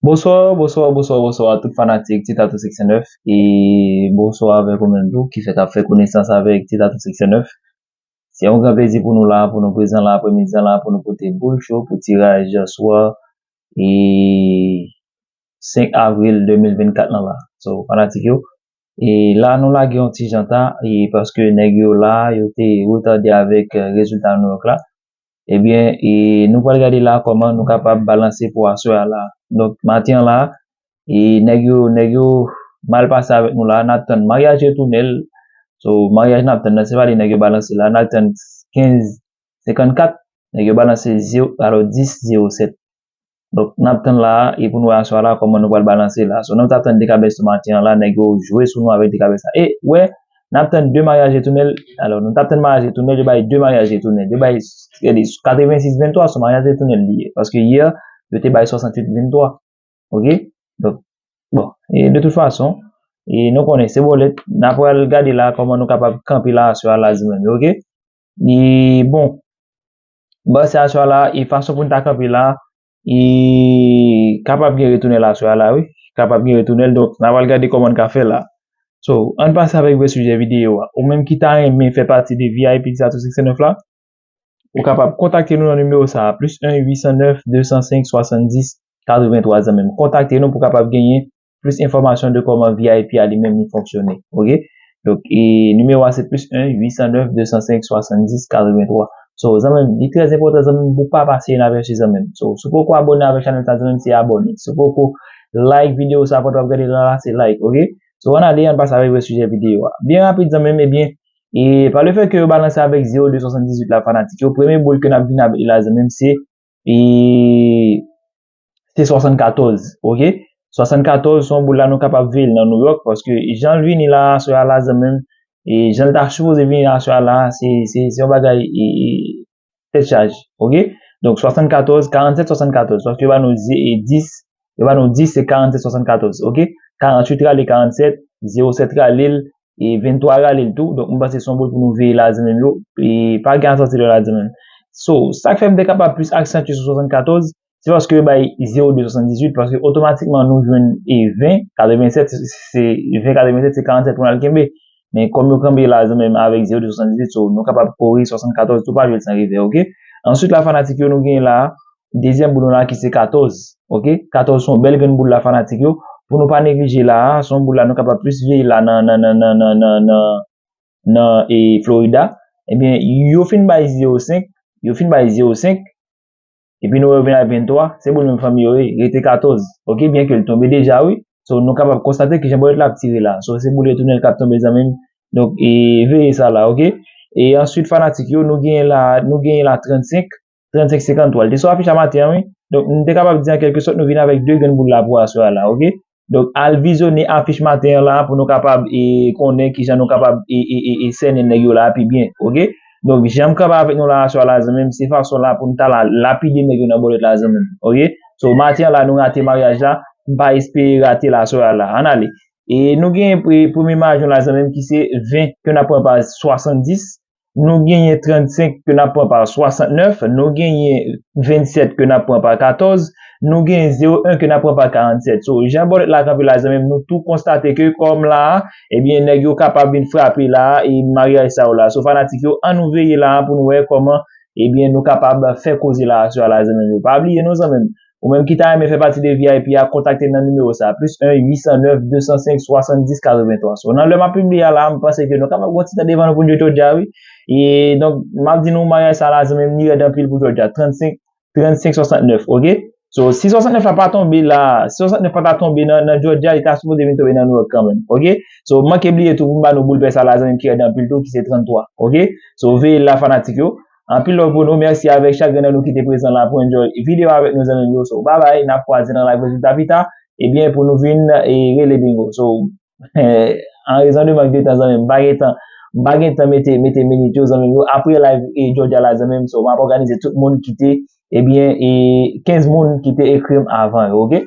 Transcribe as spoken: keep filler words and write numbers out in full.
Bonswa, bonswa, bonswa, bonswa a tout fanatik Ti Tatou Seksyon nèf. E bonswa avèk ou menm tou ki fèk ap fè konesans avèk Ti Tatou Seksyon nèf. Se yon gran plezi pou nou la, pou nou prezan la, aprèmidi an la, pou nou pote boul cho pou tiraj swa e senk avril de mil vennkat lan la. So, fanatik yo, e la nou lage yon ti jan ta, e paske nèg yo la, yo te retade avèk eh, rezilta New York la. Ebyen, e nou pral gade la kòman nou kapab balanse pou aswè a la. Donk, maten an la, e nèg yo, nèg yo mal pase avèk nou la, n ap tann maryaj retounen l. So, maryaj n ap tann nan, se pa li nèg yo balanse la, n ap tann kenz senkannkat, nèg yo balanse zewo, alò dis zewo sèt. Donk, n ap tann la, e pou nou wè aswè a la, kòman nou pral balanse la. So, nou t ap tann dekabès sou maten an la, nèg yo jwe sou nou avèk dekabès la. E, wè, n ap tann de maryaj retounen l. Alò, nou t ap tann maryaj retounen l, yo bay de maryaj retounen l. Yo bay, gade, katrevensis venntwa, se maryaj retounen l li ye. Paske yè, yo te bay swasantuit venntwa. Oke? Donk, bon, e de tout fason, e nou konnen se bòlèt, n ap pral gade la kòman nou kapab kanpe la aswè a la zanmi m, oke? E bon, bon, se aswè a la, e fason pou n ta kanpe la, e kapab gen retounen l aswè a la, wi. Kapab gen retounen l, donk, n a pral gade kòman n ka fè la. So, ann pase avèk vrè sijè videyo a. Ou menm ki ta renmen fè pati de V I P Ti Tatou Seksyon nèf la, ou kapab kontakte nou nan nimewo sa a, plis en uit san nèf de san senk swasanndis katreventwa, zanmi m. Kontakte nou pou kapab genyen plis enfòmasyon de kòman V I P a li menm li fonksyone. Oke? Donk, e nimewo a se plis en uit san nèf de san senk swasanndis katreventwa. So, zanmi m, li trè enpòtan, zanmi m, pou pa pase inapèsi, zanmi m. So, si w poko abòne avèk chanèl sa, zanmi m, se abòne. Si w poko like videyo sa, pandan w ap gade la, se like, oke? So, ann ale, ann pase avèk vrè sijè videyo a. Byen rapid, zanmi m, ebyen, e pa le fè ke yo balanse avèk zewo de swasanndizwit la, fanatik yo, premye boul ke n ap vin avèk li la, zanmi m, se, e, se swasannkatòz, oke? Swasannkatòz, se yon boul la nou kapab veye l nan New York, paske jan l vini la, aswè a la, zanmi m, e jan l ta sipoze vini la, aswè a la, se, se, se yon bagay, e, e, tèt chaje, oke? Donk, swasannkatòz, karannsèt, swasannkatòz, paske yo ba nou ze-, e dis, yo ba nou dis, se karannsèt, swasannkatòz, oke? Karantuit rale karannsèt, zewo sèt rale l, e venntwa rale l tou. Donk, m panse se yon boul pou nou veye la, zanmi m yo. E pa gen asòti la, zanmi m. So, sa k fè m te kapab plis aksantye sou swasannkatòz, se paske yo bay zewo de swasanndizwit, paske otomatikman nou jwenn e ven katrevensèt, se, se ven katrevensèt, se karannsèt pou n al kenbe. Men kòm yo kenbe la, zanmi m, avèk zewo de swasanndizwit, so, nou kapab kore swasannkatòz tou pa jwe l san revè, oke? Answit la, fanatik yo, nou gen la, dezyèm boul nou la ki se katòz, oke? Katòz se yon bèl grenn boul la, fanatik yo. Pou nou pa neglije la, se yon boul la nou kapab plis veye la nan, nan, nan, nan, nan, nan, nan, nan, e, Florida. Ebyen, yo fin bay zewo senk, yo fin bay zewo senk, epi nou revin ak venntwa, se boul menm fanmi yo ye, rete katòz, oke? Byen ke l tonbe deja, wi. So, nou kapab konstate kijan bòlèt la ap tire la. So, se boul retounen l k ap tonbe, zanmi m. Donk, e, veye sa la, oke? E answit, fanatik yo, nou genyen la, nou genyen la trannsenk, trannsenk senkantwa. Li te sou afich a maten an, wi. Donk, nou te kapab di an kèlke sòt, nou vin avèk de grenn boul la pou aswè a la, oke? Donk, al vizyone afich maten an la pou nou kapab, e, konnen kijan nou kapab, e, e, e, e sènen nèg yo la pi byen, oke? Donk, jan m kanpe avèk nou la aswè a la, zanmi m, se fason la pou n ta la lapide nèg yo nan bòlèt la, zanmi m, oke? So, maten an la, nou rate maryaj la, m pa espere rate l aswè a la. Ann ale. E nou gen pre-, premye mayon la, zanmi m, ki se ven ke n ap pran pa swasanndis. Nou genyen trannsenk ke n ap pran pa swasannnèf, nou genyen vennsèt ke n ap pran pa katòz, nou genyen zewo en ke n ap pran pa karannsèt. So, jan bòlèt la kanpe la, zanmi m, nou tou konstate ke kòm la a, ebyen, nèg yo kapab vin frape la a, e maryaj sa yo la. So, fanatik yo, ann nou veye la a pou nou wè kòman, ebyen, nou kapab fè koze la aswè a la, zanmi m yo. Pa bliye non, zanmi m. Ou menm ki ta renmen fè pati de V I P a, kontakte m nan nimewo sa a, plis en uit san nèf de san senk swasanndis katreventwa. So, nan lè m ap pibliye a la, m panse ke nou kapab gon ti tan devan nou pou n jwe Georgia, wi. E donk, m ap di nou, maryaj sa la, zanmi m, li rèd anpil pou Georgia. Trannsenk, trannsenk swasannnèf, oke? So, si swasannnèf la pa tonbe la, si swasannnèf pa ta tonbe nan, nan Georgia, li ta sipoze vin tonbe nan New York kanmenm, oke? So, m manke bliye tou pou m ba nou boul pè sa la, zanmi m, ki rèd anpil tou, ki se tranntwa, oke? So, veye la, fanatik yo. Anpil love pou nou. Mèsi avèk chak grenn nan nou ki te prezan la pou enjoy videyo avèk nou, zanmi m yo. So, babay, n ap kwaze nan live rezilta pita. Ebyen, pou nou vin, e, rele bingo. So, an rezon de mank de tan, zanmi m, m pa gen tan, m pa gen tan mete, mete minit yo, zanmi m yo. Apre live, e, Georgia la, zanmi m, so, m ap òganize tout moun ki te, ebyen, e, kenz moun ki te ekri m avan yo, oke?